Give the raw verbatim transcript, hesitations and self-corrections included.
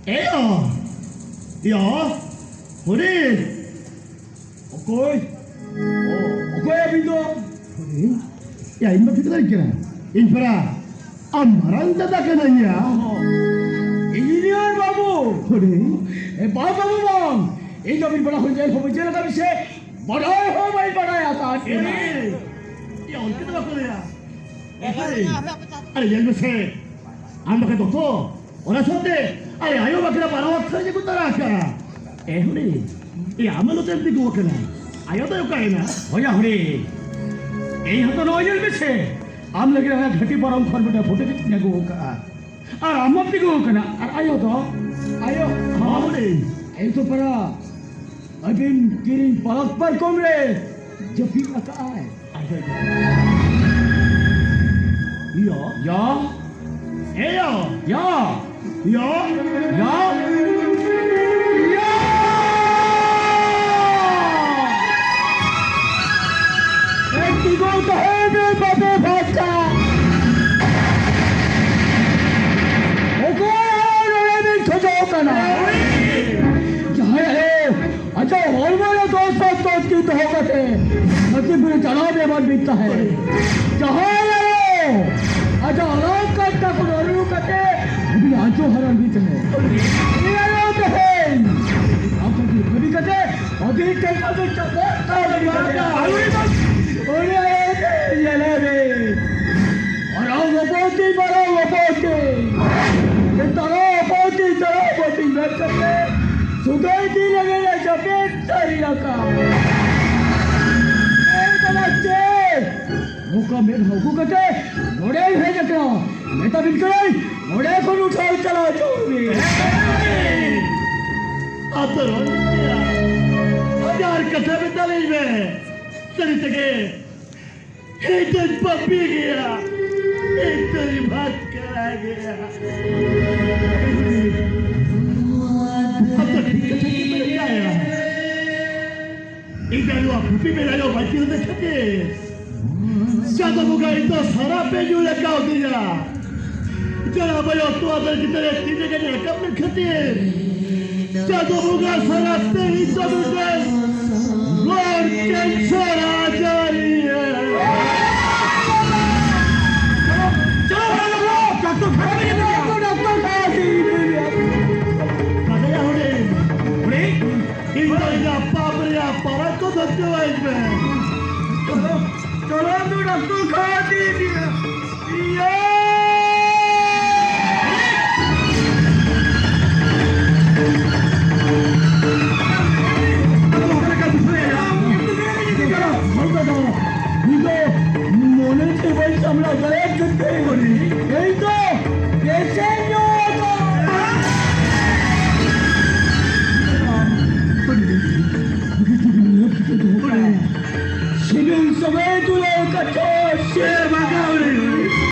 ᱮᱭᱟ! ᱭᱟ! ᱦᱚᱨᱮ! ᱚᱠᱚᱭ? ᱚ, ᱚᱠᱚᱭ ᱟᱹᱵᱤᱱ ᱫᱚ? ᱦᱚᱨᱮ! ᱭᱟ, ᱤᱧ ᱢᱟ ᱴᱷᱤᱠᱟᱹ ᱫᱟᱲᱮ ᱠᱟᱱᱟ᱾ ᱤᱧ ᱯᱮᱲᱟ, ᱟᱢ ᱢᱟᱨᱟᱝ ᱫᱟᱫᱟ ᱠᱟᱱᱟᱧ ᱭᱟ᱾ ᱚ, ᱤᱧᱡᱤᱱᱤᱭᱟᱨ ᱵᱟᱹᱵᱩ! ᱦᱚᱨᱮ! ᱮ, ᱵᱟᱝ ᱵᱟᱹᱵᱩ ᱵᱟᱝ! ᱤᱧ ᱫᱚ ᱟᱹᱵᱤᱱ ᱯᱮᱲᱟ ᱦᱚᱸ ᱧᱮᱞ ᱦᱚᱸ ᱵᱟᱹᱧ ᱧᱮᱞ ᱟᱠᱟᱫ ᱵᱤᱱ ᱥᱮ, ᱵᱟᱰᱟᱭ ᱦᱚᱸ ᱵᱟᱹᱧ ᱵᱟᱰᱟᱭ ᱟᱠᱟᱫ ᱵᱤᱱᱟ᱾ ᱦᱚᱨᱮ! ᱭᱟ, ᱚᱱᱠᱟ ᱫᱚ ᱵᱟᱠᱚ ᱞᱟᱹᱭᱟ᱾ ᱦᱚᱨᱮ! ᱟᱨᱮ, ᱧᱮᱞ ᱢᱮᱥᱮ, ᱟᱢ ᱵᱟᱠᱷᱟᱱ ᱫᱚᱛᱚ ᱚᱱᱟ ᱥᱟᱶᱛᱮ ᱟᱞᱮ ᱟᱭᱳ ᱵᱟᱠᱷᱨᱟ ᱵᱟᱨᱚ ᱟᱛᱷᱟᱹ ᱜᱮᱠᱚ ᱛᱟᱨᱟ ᱟᱠᱟᱫᱼᱟ᱾ ᱮ ᱦᱩᱰᱤᱧ, ᱮ ᱟᱢ ᱟᱞᱚ ᱛᱮᱢ ᱛᱤᱸᱜᱩ ᱟᱠᱟᱱᱟ᱾ ᱟᱭᱳ ᱫᱚᱭ ᱚᱠᱟᱭᱮᱱᱟ? ᱦᱳᱭᱟ ᱦᱩᱰᱤᱧ, ᱤᱧ ᱦᱚᱸᱛᱚ ᱱᱚᱜᱼᱚᱭ ᱧᱮᱞ ᱢᱮᱥᱮ, ᱟᱢ ᱞᱟᱹᱜᱤᱫ ᱚᱱᱟ ᱜᱷᱟᱹᱴᱤ ᱯᱟᱨᱚᱢ ᱠᱷᱚᱱ ᱢᱤᱫᱴᱟᱝ ᱯᱷᱩᱴᱟᱹ ᱠᱟᱛᱮᱧ ᱟᱹᱜᱩ ᱟᱠᱟᱫᱼᱟ᱾ ᱟᱨ ᱟᱢ ᱢᱟᱢ ᱛᱤᱸᱜᱩ ᱟᱠᱟᱱᱟ, ᱟᱨ ᱟᱭᱳ ᱫᱚ? ᱟᱭᱳ, ᱦᱚᱸ ᱦᱩᱰᱤᱧ᱾ ᱟᱭᱳ ᱫᱚ ᱯᱟᱨᱟ ᱟᱹᱵᱤᱱ ᱠᱤᱨᱤᱧ ᱯᱟᱨᱟᱠ ᱯᱟᱨᱠᱚᱢ ᱨᱮ ᱡᱟᱹᱯᱤᱫ ᱟᱠᱟᱫᱼᱟᱭ᱾ ᱭᱟ᱾ ᱭᱟ᱾ ᱮ ᱭᱟ᱾ ᱭᱟ᱾ ᱭᱟ᱾ ᱭᱟ᱾ ᱭᱟ᱾ ᱮ ᱛᱤᱸᱜᱩ ᱛᱟᱦᱮᱸ ᱢᱮ ᱵᱟᱵᱮ ᱵᱷᱟᱥᱟ᱾ ᱚᱠᱚᱭ ᱱᱚᱰᱮ ᱵᱤᱱ ᱠᱷᱚᱡᱚᱜ ᱠᱟᱱᱟ? ᱡᱟᱦᱟᱸᱭ ᱟᱭᱳ ᱟᱪᱪᱷᱟ, ᱦᱚᱲᱢᱚ ᱨᱮ ᱫᱚᱥ ᱵᱟᱨ ᱫᱚᱥ ᱴᱤ ᱫᱚᱦᱚ ᱠᱟᱛᱮ ᱦᱟᱹᱛᱤ ᱵᱩᱨᱩ ᱪᱟᱞᱟᱣ ᱵᱮᱵᱟᱨ ᱵᱤᱱ ᱛᱟᱦᱮᱸ᱾ ᱡᱟᱦᱟᱸᱭ ᱟᱭᱳ ᱟᱪᱪᱷᱟ, ᱚᱱᱟ ᱠᱟᱴᱟ ᱠᱚ ᱨᱩ ᱠᱟᱛᱮ ᱟᱹᱵᱤᱱ ᱟᱡᱚ ᱦᱟᱨᱟᱱ ᱵᱤᱱ ᱛᱟᱦᱮᱸ᱾ ᱩᱱᱤ ᱟᱭᱳ ᱛᱮᱦᱮᱧ ᱟᱵᱚ ᱠᱚ ᱠᱟᱹᱢᱤ ᱠᱟᱛᱮ ᱟᱹᱵᱤᱱ ᱴᱷᱮᱱ ᱟᱹᱵᱤᱱ ᱪᱟᱯᱚ ᱛᱟᱵᱤᱱ ᱠᱟᱛᱮ ᱩᱱᱤ ᱟᱭᱳ ᱛᱮᱦᱮᱧ ᱧᱮᱞᱮ ᱵᱤᱱ᱾ ᱢᱟᱨᱟᱝ ᱵᱟᱵᱟ ᱛᱤᱧ, ᱢᱟᱨᱟᱝ ᱵᱟᱵᱟ ᱛᱤᱧ᱾ ᱛᱟᱨᱟ ᱵᱟᱵᱟ ᱛᱤᱧ, ᱛᱟᱨᱟ ᱵᱟᱵᱟ ᱛᱤᱧ ᱢᱮᱱ ᱠᱟᱛᱮ ᱥᱩᱫᱟᱹᱭ ᱛᱤ ᱨᱮᱜᱮ ᱡᱟᱹᱯᱤᱫ ᱥᱟᱹᱨᱤ ᱟᱠᱟᱱ᱾ ᱮᱭ ᱫᱟᱫᱟ ᱪᱮ, ᱱᱚᱝᱠᱟ ᱢᱮᱫ ᱦᱚᱸ ᱟᱹᱜᱩ ᱠᱟᱛᱮ ᱱᱚᱰᱮᱭ ᱦᱮᱡ ᱟᱠᱟᱱᱟ᱾ ᱢᱮᱛᱟ ᱵᱤᱱ ᱠᱟᱹᱱᱟᱹᱧ, ᱱᱚᱰᱮ ᱠᱷᱚᱱ ᱩᱴᱷᱟᱹᱣ ᱪᱟᱞᱟᱣ ᱦᱚᱪᱚ ᱵᱤᱱ᱾ ᱟᱛᱚ ᱨᱚᱲ ᱜᱮᱭᱟ᱾ ᱟᱡᱟᱨ ᱠᱟᱛᱷᱟ ᱢᱮᱛᱟ ᱞᱤᱧ ᱢᱮ᱾ ᱥᱟᱹᱨᱤ ᱛᱮᱜᱮ ᱤᱧ ᱫᱚᱧ ᱯᱟᱯᱤ ᱜᱮᱭᱟ, ᱤᱧ ᱫᱚᱧ ᱵᱷᱟᱴᱠᱟᱨᱟ ᱜᱮᱭᱟ᱾ ᱟᱢ ᱫᱚ ᱴᱷᱤᱠ ᱠᱟᱛᱷᱟ ᱜᱮᱢ ᱢᱮᱱ ᱠᱟᱜᱼᱟ᱾ ᱤᱧ ᱫᱚ ᱱᱚᱣᱟ ᱯᱩᱛᱷᱤ ᱢᱮᱞᱟ ᱫᱚ ᱵᱟᱹᱧ ᱪᱤᱱᱦᱟᱹᱣ ᱠᱷᱟᱹᱛᱤᱨ ᱪᱟᱸᱫᱚ ᱵᱚᱸᱜᱟ ᱤᱧ ᱫᱚ ᱥᱟᱨᱟᱯ ᱮ ᱧᱩᱨ ᱟᱠᱟᱣᱫᱤᱧᱟ᱾ ᱡᱟᱦᱟᱸ ᱵᱟᱭᱚ ᱛᱚᱣᱟ ᱫᱟᱨᱮ ᱪᱮᱛᱟᱱ ᱨᱮ ᱛᱤ ᱡᱟᱸᱜᱟ ᱨᱟᱠᱟᱵ ᱞᱮᱱ ᱠᱷᱟᱹᱛᱤᱨ ᱪᱟᱸᱫᱚ ᱵᱚᱸᱜᱟ ᱥᱟᱞᱟᱜ ᱛᱮ ᱤᱧ ᱫᱚ ᱢᱤᱫᱴᱟᱝ blood cancer ᱟᱡᱟᱨᱤᱭᱟᱹ᱾ ᱪᱚᱞᱚ, ᱪᱚᱞᱚ, ᱰᱟᱠᱛᱚᱨ ᱠᱷᱟᱱᱟ ᱨᱮ ᱤᱫᱤ ᱢᱮᱭᱟ᱾ ᱰᱟᱠᱛᱚᱨ ᱠᱷᱟᱱᱟ ᱨᱮ ᱤᱫᱤ ᱢᱮᱭᱟ᱾ ᱵᱟᱰᱟᱭᱟ ᱦᱩᱰᱤᱧ, ᱦᱩᱰᱤᱧ, ᱤᱧ ᱫᱚ ᱤᱧᱟᱹᱜ ᱯᱟᱯ ᱨᱮᱭᱟᱜ ᱯᱟᱨᱟ ᱠᱚ ᱫᱷᱚᱨᱛᱮ ᱣᱟᱭ ᱢᱮ᱾ ᱪᱚᱞᱚ, ᱪᱚᱞᱚ, ᱰᱟᱠᱛᱚᱨ ᱠᱷᱟᱱᱟ ᱨᱮ ᱤᱫᱤ ᱢᱮᱭᱟ᱾ ᱢᱚᱱᱮ ᱛᱮ ᱵᱟᱹᱧ ᱥᱟᱢᱵᱲᱟᱣ ᱫᱟᱲᱮᱭᱟᱜ ᱠᱟᱱ ᱛᱟᱦᱮᱸ᱾ ᱮᱭ ᱛᱚ, ᱯᱮᱥᱮᱱᱴ ᱧᱚᱜ ᱟᱠᱟᱱ᱾ ᱥᱤᱵᱤᱞ ᱥᱚᱢᱚᱭ ᱫᱩᱞᱟᱹᱲ ᱠᱟᱛᱷᱟ᱾